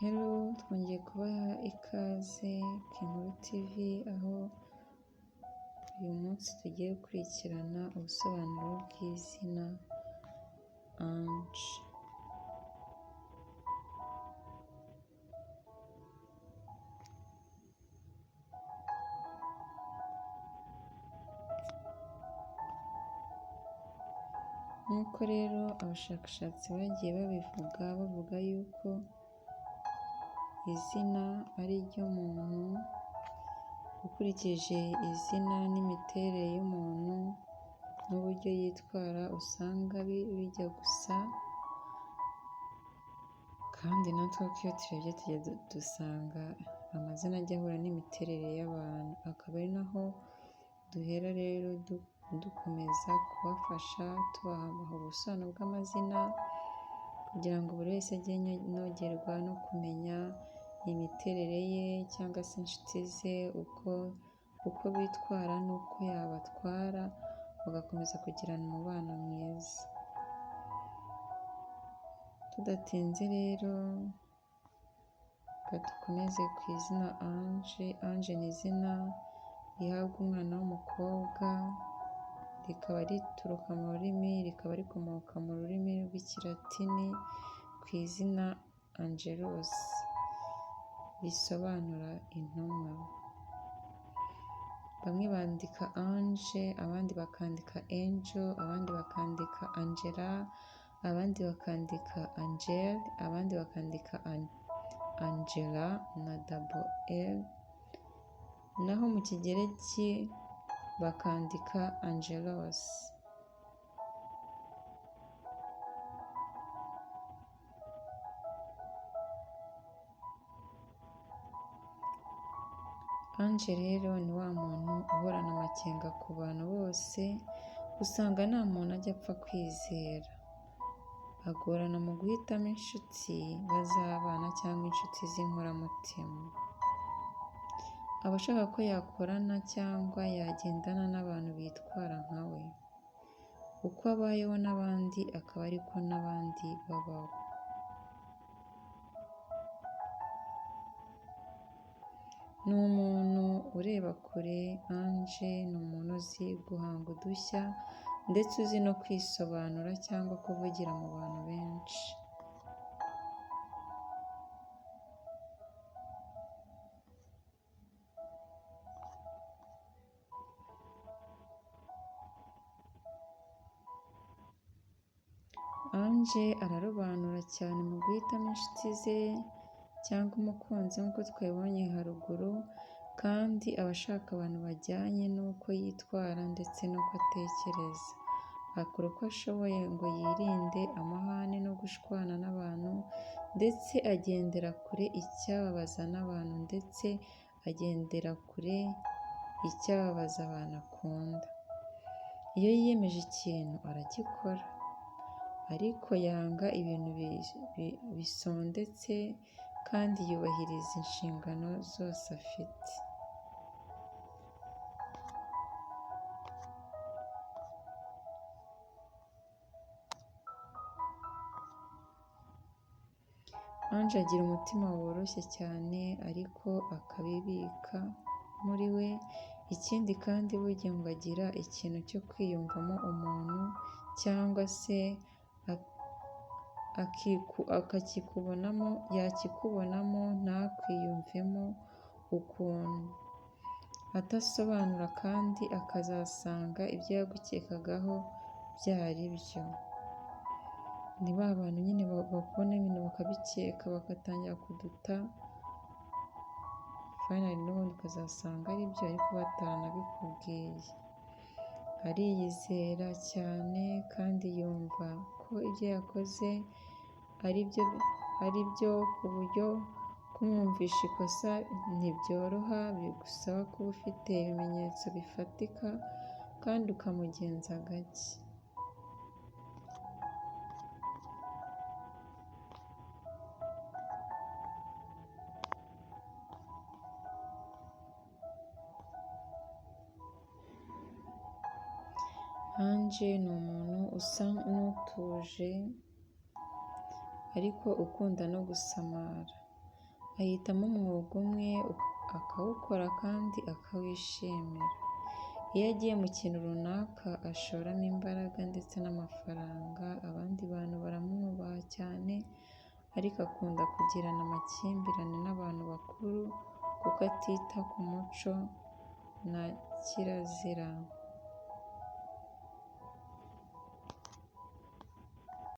Hello, twongeye kubaha ikaze ku Inkuru TV, aho uyu munsi tugiye gukurikirana ubusobanuro bw'izina Ange. Nk'uko rero abashakashatsi bagiye babivuga, bavuga yuko izina ari iry'umuntu, ukurikije izina n'imiterere y'umuntu n'uburyo yitwara usanga bijya gusa, kandi natwe iyo turebye tujya dusanga amazina ajya ahura n'imiterere y'abantu, akaba ari naho duhera rero dukomeza kubafasha tubaha ubusobanuro bw'amazina kugira ngo buri wese ajye anogerwa no kumenya imiterere ye cyangwa se inshuti ze uko bitwara n'uko yabatwara, bagakomeza kugirana umubano mwiza. Tudatinze rero reka dukomeze ku izina Ange. Ange ni izina rihabwa umwana w'umukobwa, rikaba rituruka mu rurimi, rikaba rikomoka mu rurimi rw'Ikilatini ku izina Angelus, risobanura intumwa. Bamwe bandika Ange, abandi bakandika Angel, abandi bakandika Angela, abandi bakandika Angel, abandi bakandika Angela na double L, naho mu Kigereki bakandika Angelos. Ange rero ni wa muntu uhorana amakenga ku bantu bose, usanga nta muntu ajya apfa kwizera. Agorana mu guhitamo inshuti bazabana cyangwa inshuti z'inkoramutima. Aba ashaka ko yakorana cyangwa yagendana n'abantu bitwara nka we. Uko abayeho n'abandi akaba ariko n'abandi babaho. Ni umuntu ureba kure, Ange ni umuntu uzi guhanga udushya ndetse uzi no kwisobanura cyangwa kuvugira mu bantu benshi. Ange ararobanura cyane mu guhitamo inshuti ze cyangwa umukunzi nk'uko twabibonye haruguru, kandi aba ashaka abantu bajyanye n'uko yitwara ndetse n'uko atekereza. Akora uko ashoboye ngo yirinde amahane no gushwana n'abantu ndetse agendera kure icyababaza n'abantu ndetse agendera kure icyababaza abantu akunda. Iyo yiyemeje ikintu aragikora, ariko yanga ibintu bisondetse kandi yubahiriza inshingano zose afite. Ange agira umutima woroshye cyane ariko akabibika muri we, ikindi kandi burya ngo agira ikintu cyo kwiyumvamo umuntu cyangwa se akakikubonamo, yakikubonamo ntakwiyumvemo ukuntu, atasobanura kandi akazasanga ibyo yagukekagaho byari byo. Ni ba bantu nyine bakubona ibintu bakabikeka bagatangira kuduta, finally n'ubundi ukazasanga ari byo ariko bataranabikubwiye. Ariyizera cyane kandi yumva ko ibyo yakoze ari byo ku buryo kumwumvisha ikosa ntibyoroha, bigusaba kuba ufite ibimenyetso bifatika kandi ukamugenza gake. Ange ni umuntu usa n'utuje ariko ukunda no gusamara. Ahitamo umwuga umwe akawukora kandi akawishimira. Iyo agiye mu kintu runaka ashoramo imbaraga ndetse n'amafaranga, abandi bantu baramwubaha cyane ariko akunda kugirana amakimbirane n'abantu bakuru kuko atita ku muco na kirazira.